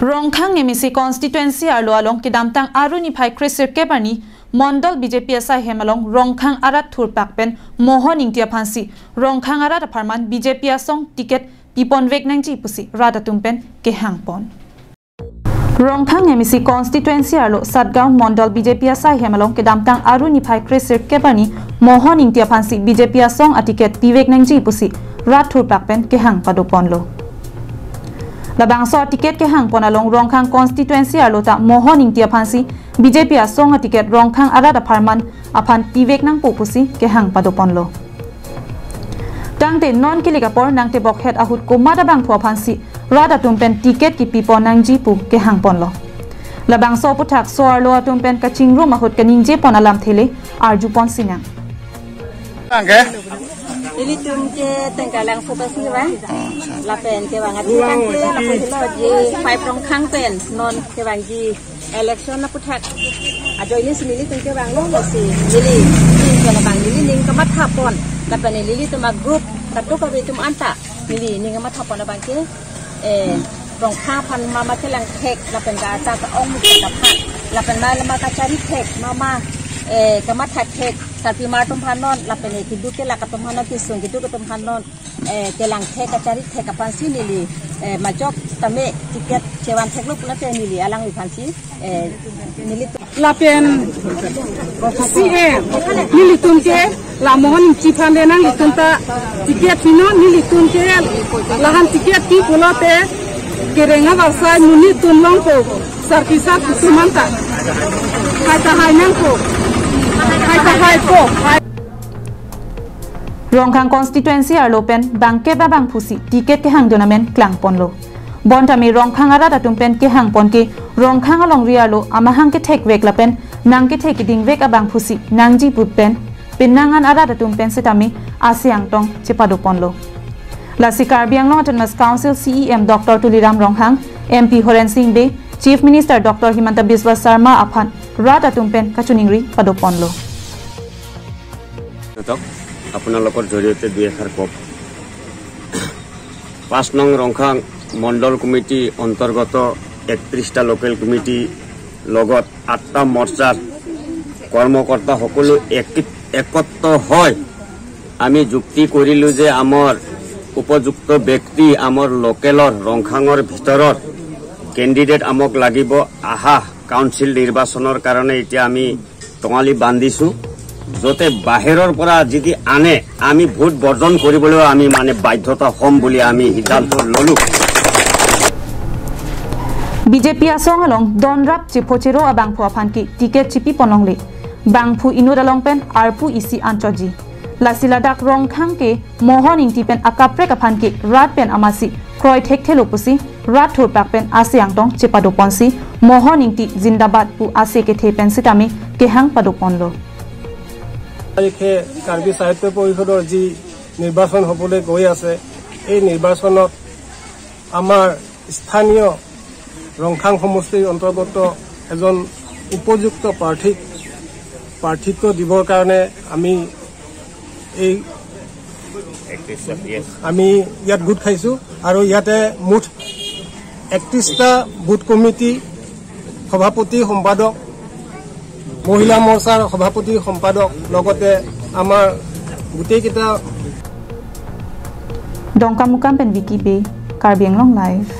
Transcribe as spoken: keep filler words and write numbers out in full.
Rongkhang M A C constituency arlo along kedamtang Aru niphai kresirkep arni Mondol B J P asai hem along Rongkhang arat thurpak pen Mohon Ingti aphansi Rongkhang arat apharman B J P asong ticket piponvek nangji pusi rat atum pen kehangpon. Rongkhang M A C constituency arlo Satgaon Mondol B J P asai hem along kedamtang Aru niphai kresirkep arni Mohon Ingti aphansi B J P asong aticket pivek nangji pusi rat thurpak pen kehang padoponlo. Labangso aticket kehangpon along Rongkhang constituency arlo ta Mohon Ingti aphansi B J P asong aticket Rongkhang arat apharman aphan pivek nangpo pusi kehang padoponlo. Tangte non kilik apor nangtebok het ahut komat abangphu aphansi rat atum pen ticket kipipon nangji pu kehangponlo. Labangso aputhak so-arlo atum pen kachingrum ahut kaningjepon alamthe le arjupon sinang. Angke? Ilitum ke Tengkalangso ta si ba. Lapen kevang ati tangte lapu hilo je five Rongkhang pen non kevangji election aputhak ajoine si nelitum kevanglo, lasi neli, neli ke labang neli ning kamathapon. Lapen nelitum a-group kadokave atum anta neli ning kamathapon abangke, eh, Rongkhang aphan mama kelangthek, lapen ka ata ka-ong mukhya aphan, lapen ma lama kachari thek, mama, eh, kamatha thek, sarpimar atum aphan non, lapen eh, keduk kelak atum aphan non, kesung keduk atum aphan non, eh, kelangthek kachari thek aphansi neli, eh, majok tame ticket chevan theklo pulote neli alangli aphansi, eh, neli Lapen C A nelitum ke la Mohon Ingti aphan le nanglitum ta ticket pinon, nelitum ke lahan ticket pi pulote kereng avarsai monit atum longpo, sarpi sarpo atum anta. Hai ta hai nangpo. Hai ta hai po. Hai. Rongkhang constituency arlo pen bangkep abangphusi ticket kehangdun amen klangponlo. Bonta me Rongkhang arat atum pen kehangpon ke Rongkhang alongri arlo amahang kethekvek lapen nangkethe kedingvek abangphusi nangji pu pen penang an arat atum pen setame ase angtong chepadoponlo. Lasi Karbi Anglong Autonomous Council C E M Doctor Tuliram Ronghang, M P Horen Sing Bey, Chief Minister Doctor Himanta Biswa Sarma aphan rat atum pen kachiningri padoponlo. আপোনালোকৰ জৰিয়তে দুই এষাৰ কওক। পাঁচ নং ৰংখাং মণ্ডল কমিটি অন্তৰ্গত একত্ৰিশটা local committee লগত আঠটা মৰ্চাৰ কৰ্মকৰ্তা সকলো একত্ৰিত একত্ৰ হৈ আমি যুক্তি কৰিলো যে আমাৰ উপযুক্ত ব্যক্তি আমাৰ লোকেলৰ ৰংখাঙৰ ভিতৰৰ কেণ্ডিডেট আমাক লাগিব। অহা কাউন্সিল নিৰ্বাচনৰ কাৰণে এতিয়া আমি টঙালি বান্ধিছো, যাতে বাহিৰৰ পৰা যদি আনে আমি ভোট বৰ্জন কৰিবলৈও আমি মানে বাধ্যতা হ'ম বুলি আমি সিদ্ধান্ত ললো। B J P asong along donrap chephochero abangphu aphan ke ticket chipiponlongle. Bangphu inut along pen arpu isi anchotji. Lasi ladak Rongkhang ke Mohon Ingti pen akaprek aphan ke rat pen amatsi kroi thekthelo pusi rat thurpak pen ase angtong chepadoponsi Mohon Ingti zindabad pu ase kethe pen sitame kehang padoponlo. তাৰিখে কাৰ্বি সাহিত্য পৰিষদৰ যি নিৰ্বাচন হ'বলৈ গৈ আছে, এই নিৰ্বাচনত আমাৰ স্থানীয় ৰংখাং সমষ্টিৰ অন্তৰ্গত এজন উপযুক্ত প্ৰাৰ্থীক প্ৰাৰ্থিত্ব দিবৰ কাৰণে আমি এই আমি ইয়াত গোট খাইছোঁ আৰু ইয়াতে মুঠ একত্ৰিশটা বুথ কমিটি সভাপতি, সম্পাদক, মহিলা মৰ্চাৰ সভাপতি, সম্পাদক, লগতে আমাৰ গোটেইকেইটা Dongkamukam pen Vicky Bey, Karbi Anglong Live.